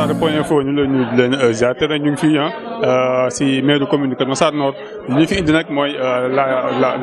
Massar point info ñu leen ziar te nag ñu ngi fii si maire commune Kër Massar Nord li fi indi nag mooy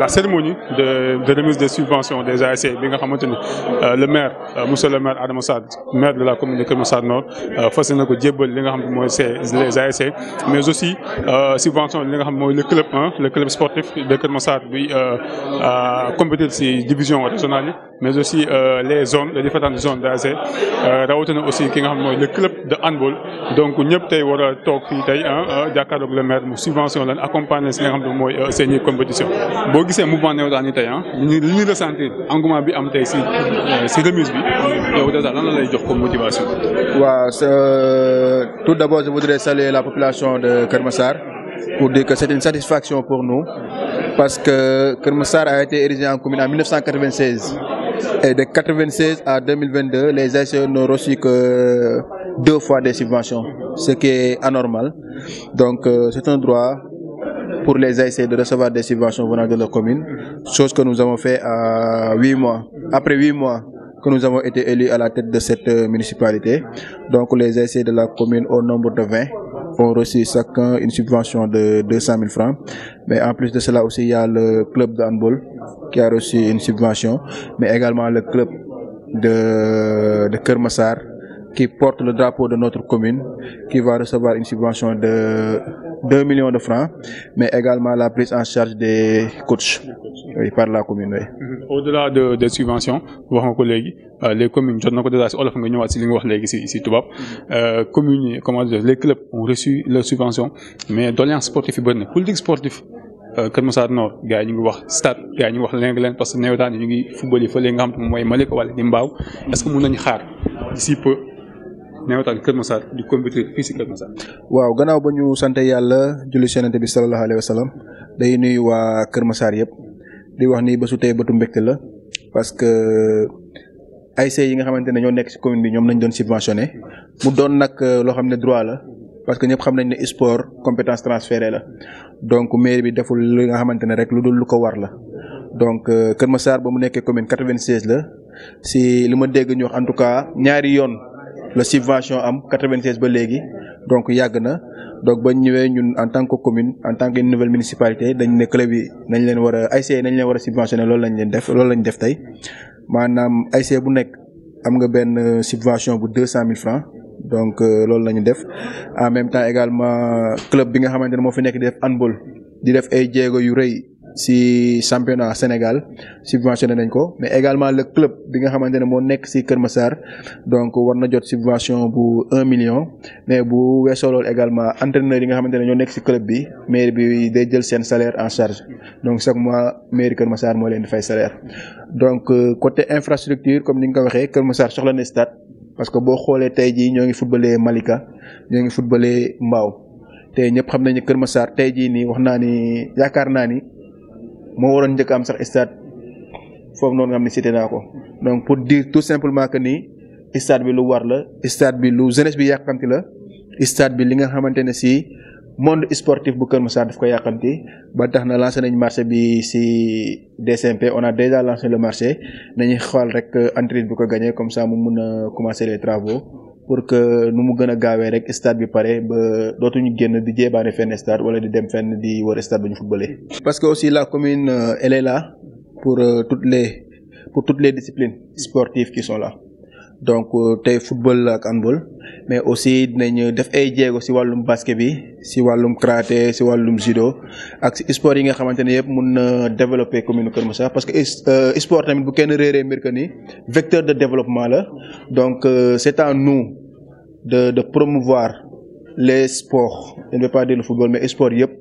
la cérémonie de remise des subventions des ASC bi nga xamante ni le maire monsieur le maire Adama Sarr maire de la commune de Kër Massar Nord fas na ko jébbal li nga xam ne mooy les ASC mais aussi subvention li nga xam mooy le club sportif de Kër Massar bi compétir si division régionale yi mais aussi les différentes zones d'ASC rawatina aussi ki nga xam mooy le club de handball donc ñëpp tey war a toog fii tey jàkkaarloog le maire mu subvention leen accompagner si nga xam ne mooy seen i compétition boo gisee mouvement nawetaan yi tey li ñuy ressentir engouement bi am tey si remise bi yow déjà lan la lay jox comme motivation. waaw tout d'abord je voudrais saluer la population de Kër Massar pour dire que c'est une satisfaction pour nous parce que Kër Massar a été érigé en commune en 1996 et de 1996 à 2022 les ASC n'ont reçu que 2 fois des subventions, ce qui est anormal. Donc c'est un droit pour les ASC de recevoir des subventions venant de leur commune, chose que nous avons fait à 8 mois. Après 8 mois que nous avons été élus à la tête de cette municipalité, donc les ASC de la commune au nombre de 20 ont reçu chacun une subvention de 200 000 francs. Mais en plus de cela aussi, il y a le club de handball qui a reçu une subvention, mais également le club de Kër Massar qui porte le drapeau de notre commune, qui va recevoir une subvention de 2 millions de francs, mais également la prise en charge des coachs par la commune. Oui. Au-delà des subventions, les communes, communes, comment dire, les clubs ont reçu leurs subventions, mais doléances sportives, politique sportive. Kër Massar Nord gars yi ñu ngi wax stade gars yi ñu ngi wax leneen parce que nawetaan ñu ngi football yi fële nga xam te mooy Malika wala di Mbaaw est-ce que mën nañu xaar d'ici peu nawetaan Kër Massar di compétir fii si Kër Massar. waaw gannaaw ba ñu sant yàlla julli ci Yonent bi sallallahu alayhi wa sallam day nuyu waa Kër Massar yëpp di wax ni bésu tey bëtu mbégte la parce que ASC yi nga xamante ne ñoo nekk ci commune bi ñoom lañ doon subventionné mu doon nag loo xam ne droit la. parce que ñëpp xam nañ ne sport compétence transférée la donc mairie bi deful li nga xamante ne rek lu dul lu ko war la donc Kër Massar ba mu nekkee commune 96 la si li ma dégg ñu wax en tout cas ñaari yoon la subvention am 96 ba léegi donc yàgg na donc bañ ñëwee ñun en tant que commune en tant que nouvelle municipalité dañ ne club yi nañ leen war a ASC nañ leen war a subventionné loolu lañ def tey maanaam ASC bu nekk am nga benn subvention bu 200 000 francs. Donc loolu la ñu def en même temps également club bi nga xamante ne moo fi nekk di def handball di def ay jéego yu rëy ci championnat Sénégal subventionné nañ ko mais également le club bi nga xamante ne moo nekk ci Kër Massar donc war na jot subvention bu 1 million mais bu weesoo loolu également entraîneurs yi nga xamante ne ñoo nekk ci club bi mairie bi day jël seen salaire en charge donc chaque mois mairie Kër Massar moo leen di fay salaire donc côté infrastructure comme ni nga ko waxee Kër Massar soxla na stade. parce que boo xoolee tey jii ñoo ngi footballé Malika ñoo ngi footballé Mbaaw te ñëpp xam nañu Kër Massar tey jii nii wax naa ni yaakaar naa ni moo waroon njëkk am sax stade foofu noonu nga xam ne cité naa ko donc pour dire tout simplement que ni stade bi lu war la stade bi lu jeunesse bi yàkkamti la stade bi li nga xamante ne si monde sportif bu Kër Massar daf ko yàkkamti ba tax na lancé nañ marché bi si DCMP on a déjà lancé le marché nañuy xool rek entreprise bi ko gagné comme ça mu mun a commencer les travaux pour que nu mu gën a gaawee rek stade bi pare ba dootuñu génn di jéebaane fenn stade wala di dem fenn di wër stade ba ñu footballé. parce que aussi la commune elle est là pour toutes les disciplines sportives qui sont là. donc tey football ak handball mais aussi dinañ def ay jéego ci wàllum basket bi ci wàllum karaté ci wàllum judo ak ci sport yi nga xamante ne yëpp mun na développer commune Kër Massar parce que sport tamit bu kenn réeree mbir que ni vecteur de développement la donc c'est à nous de promouvoir les sports je ne vais pas dire le football mais sport yëpp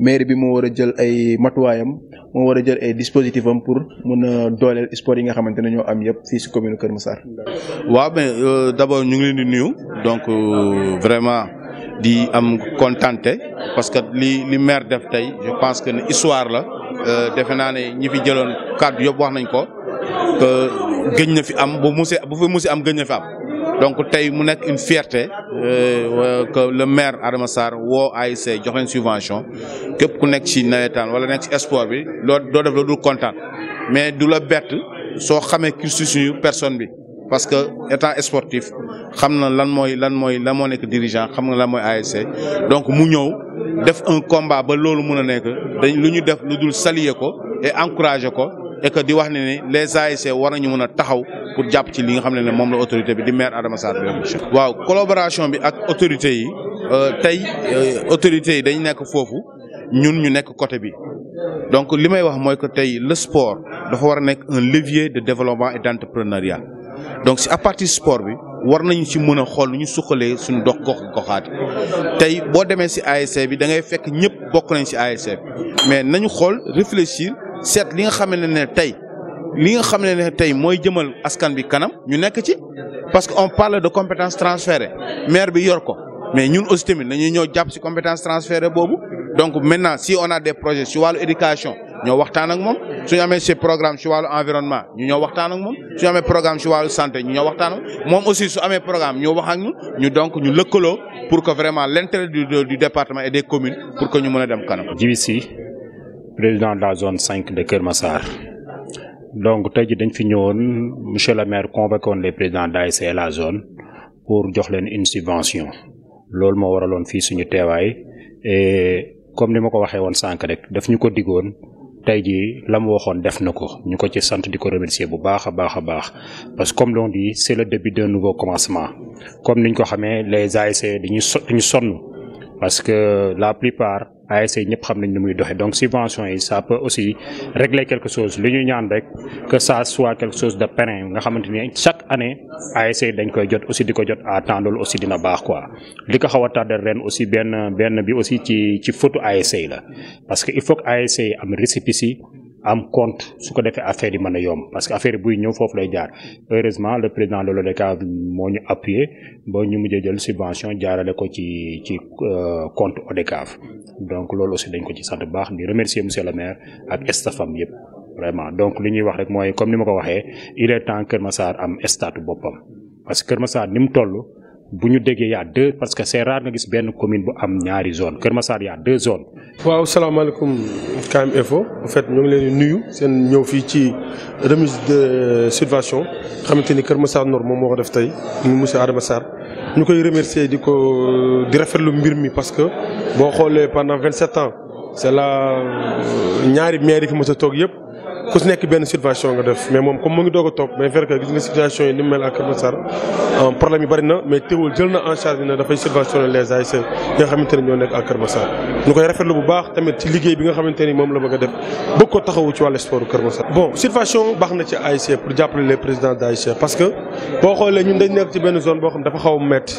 mairie bi moo war a jël ay matuwaayam moo war a jël ay dispositifs am pour mun a dooleel sport yi nga xamante ne ñoo am yëpp fii ci commune Kër Massar. waaw mais d'abord ñu ngi leen di nuyu donc vraiment di am contenté parce que li maire def tey je pense que ne histoire la defe naa ne ñi fi jëloon kàddu yëpp wax nañ ko que gëj na fi am bu fi musi am gëj na fi am. donc tey mu nekk une fierté que le maire Adama Sarr woo ASC jox leen subvention képp ku nekk ci nawetaan wala nekk ci sport bi doo def la dul kontaan mais du la bett soo xamee cursus yu personne bi parce que étant sportif xam na lan moo nekk dirigeant xam nga lan mooy ASC donc mu ñëw def un combat ba loolu mun a nekk dañ lu ñu def lu dul saluer ko et encourager ko et que di wax ne les ASC war nañu mën a taxaw pour jàpp ci li nga xam ne moom la autorité bi di maire Adama Sarr bi. waaw collaboration bi ak autorité yi tey autorités yi dañ nekk foofu ñun ñu nekk côté bi donc li may wax mooy que tey le sport dafa war a nekk un levier de développement et d'entrepreneuriat donc si à partir sport bi war nañu ci mën a xool nu ñu suqalee suñu goxaati tey boo demee si ASC bi da ngay fekk ñëpp bokk nañ si ASC bi mais nañu xool réfléchir seet li nga xam ne tey mooy jëmal askan bi kanam ñu nekk ci parce que on parle de compétences transférées maire bi yor ko mais ñun aussi tamit nañu ñëw jàpp ci compétences transférées boobu donc maintenant si on a des projets ci wàllu éducation ñoo waxtaan ak moom suñu amee ci programme ci wàllu environnement ñu ñëw waxtaan ak moom suñu amee programme ci wàllu santé ñu ñëw waxtaan ak moom aussi su amee programme ñoo wax ak ñu donc ñu lëkkaloo pour que vraiment l'intérêt du département et des communes pour que ñu mën a dem kanam. Djibi Sy président de la zone 5 de Kër Massar donc tey jii dañ fi ñëwoon monsieur le maire convoqué woon les présidents d'ASC et la zone pour jox leen une subvention loolu moo waraloon fii suñu teewaay et comme ni ma ko waxee woon sànq rek daf ñu ko diggoon tey jii la mu waxoon def na ko ñu ko ci sant di ko remercier bu baax a baax parce que comme l'on dit c'est le début d'un nouveau commencement comme niñ ko xamee les ASC dañu sonn parce que la plupart ASC ñëpp xam nañ ni muy doxee donc subvention yi ça peut aussi régler quelque chose li ñu ñaan rek que ça soit quelque chose de pérenne nga xamante ni chaque année ASC dañ koy jot aussi di ko jot à temps loolu aussi dina baax quoi. li ko xaw a tardé ren aussi benn bi aussi ci photo ASC la parce que il faut que ASC am récépissé am compte su ko defee affaire yi mën a yomb parce que affaire yi buy ñëw foofu lay jaar heureusement le président de l'ODCAV moo ñu appuyé ba ñu mujjee jël subvention jaarale ko ci compte ODCAV donc loolu aussi dañ ko ci sant bu baax di remercier monsieur le maire ak staffam yëpp vraiment donc li ñuy wax rek mooy comme ni ma ko waxee il est temps Kër Massar am statut boppam parce que Kër Massar ni mu toll bu ñu déggee y a deux parce que c'est rare nga gis benn commune bu am ñaari zone Kër Massar y a deux zones. waaw salaamaaleykum KM Info en fait ñu ngi leen di nuyu seen ñëw fii ci remise de subvention xamante ni Kër Massar Nord moom moo ko def tey mu monsieur Adama Sarr ñu koy remercier di rafetlu mbir mi parce que boo xoolee pendant 27 ans c'est la ñaari maire yi fi mos a toog yëpp ku si nekk benn subvention nga def mais moom comme mu ngi doog a toog mais fekk gis nga situation yi ni mu mel ak Kër Massar problème yi bari na mais teewul jël na en charge ne dafay subventionner les ASC yi nga xamante ne ñoo nekk ak Kër Massar ñu koy rafetlu bu baax tamit ci liggéey bi nga xamante ni moom la bëgg a def bëgg ko taxawu ci wàllu sport Kër Massar. bon subvention baax na ci ASC pour jàppale les présidents d'ASC parce que boo xoolee ñun dañ nekk ci benn zone boo xam dafa xaw a métti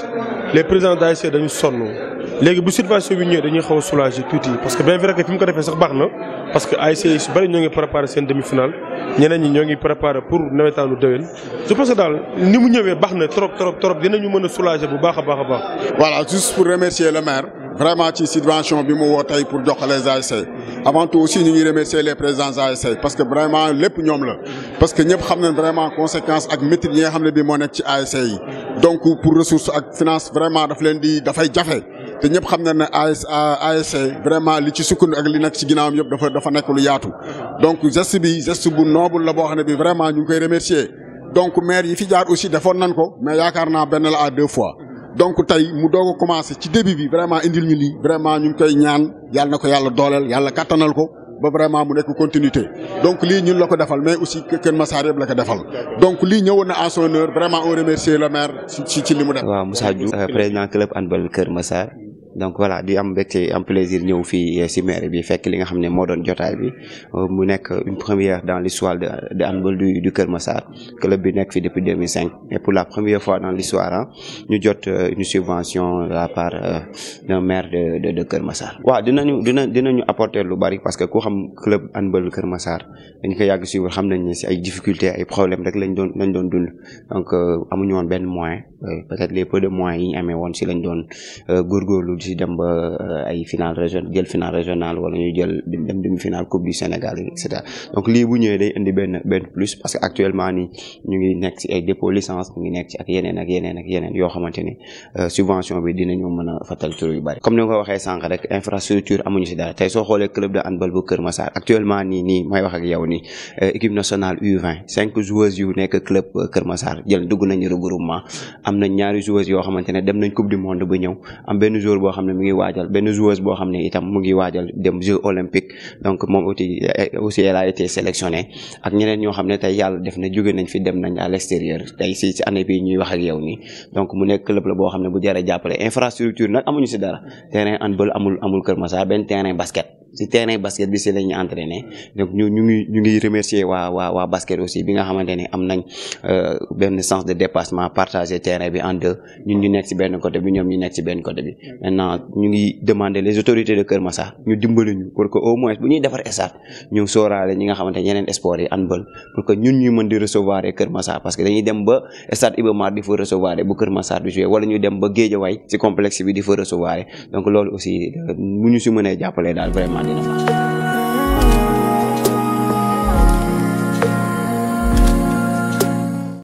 les présidents d'ASC dañu sonn léegi bu subvention bi ñëwee dañuy xaw a soulager tuuti parce que bien vrai que fi mu ko defee sax baax na parce que ASC yi su bari ñoo ngi préparé seen demi-finale ñeneen ñi ñoo ngi préparé pour nawetaanu déwén je pense que daal ni mu ñëwee baax na trop dinañu mën a soulager bu baax a baax. voilà juste pour remercier le maire vraiment ci subvention bi mu woo tey pour jox les ASC avant tout aussi ñu ngi remercier les présidents ASC parce que vraiment lépp ñoom la parce que ñëpp xam nañ vraiment conséquence ak métier yi nga xam ne bii moo nekk ci ASC yi donc pour ressources ak finance vraiment dafay jafe te ñëpp xam nañ ne ASC vraiment li ci sukkandu ak li nekk ci ginnaawam yëpp dafa nekk lu yaatu donc geste bu noble la boo xam ne bi vraiment ñu ngi koy remercier donc maire yi fi jaar aussi defoon nañ ko mais yaakaar naa benn la à deux fois donc tey mu doog a commencé ci début bi vraiment indil ñu lii vraiment ñu ngi koy ñaan yàlla na ko yàlla dooleel yàlla kattanal ko ba vraiment mu nekk continuité donc lii ñun la ko defal mais aussi Kër Massar yëpp la ko defal donc lii ñëwoon na en son heure vraiment on remercier le maire ci li mu def. waaw Moussa Diouf président club handball Kër Massar donc voilà di am mbégte am plaisir ñëw fii ci maire bi fekk li nga xam ne moo doon jotaay bi mu nekk une première dans l'histoire de handball du Kër Massar club bi nekk fi depuis 2005 et pour la première fois dans l'histoire ñu jot une subvention de la part d'un maire de Kër Massar. waaw dinañu apporter lu bari parce que ku xam club handball Kër Massar dañ ko yàgg suivre xam nañ ne ci ay difficultés ay problèmes rek lañ doon dund donc amuñu woon benn moyen peut-être les peu de moyens yi ñu amee woon ci lañ doon góorgóorlu ci dem ba ay final régional jël final régional wala ñu jël dem demi-finale coupe du Sénégal et cetera donc lii bu ñëwee day indi benn plus parce que actuellement nii ñu ngi nekk ci ay dépôt licence ñu ngi nekk ci ak yeneen yoo xamante ni subvention bi dinañu mën a fatal tur yu bari comme ni nga ko waxee sànq rek infrastructure amuñu ci dara tey soo xoolee club de handball bu Kër Massar actuellement nii may wax ak yow nii équipe nationale U20 5 joueuses yu nekk club Kër Massar dugg nañu regroupement am na ñaari joueuses yoo xamante ne dem nañ coupe du monde ba ñëw am benn joueur boo xam ne mu ngi waajal benn joueuse boo xam ne itam mu ngi waajal dem Jeux olympiques donc moom aussi elle a été sélectionnée ak ñeneen ñoo xam ne tey yàlla def na jóge nañ fi dem nañ à l'extérieur tey si année bi ñuy wax ak yow nii donc mu nekk club la boo xam ne bu jar a jàppale infrastructure nag amuñu si dara terrain handball amul Kër Massar benn terrain basket si terrain basket bi si la ñuy entraîner donc ñu ngi remercier waa basket aussi bi nga xamante ne am nañ benn sens de dépassement partager terrain bi en deux ñun ñu nekk si benn côté bi ñoom ñu nekk si benn côté bi maintenant ñu ngi demander les autorités de Kër Massar ñu dimbali ñu pour que au moins bu ñuy defar stade ñu sóoraale ñi nga xamante ne yeneen sport yi handball pour que ñun ñu mën di recevoir Kër Massar parce que dañuy dem ba stade Iba Mar di fa recevoir bu Kër Massar di jouer wala ñu dem ba Guédiawaye si complexe bi di fa recevoir donc loolu aussi bu ñu si mënee jàppalee daal vraiment dina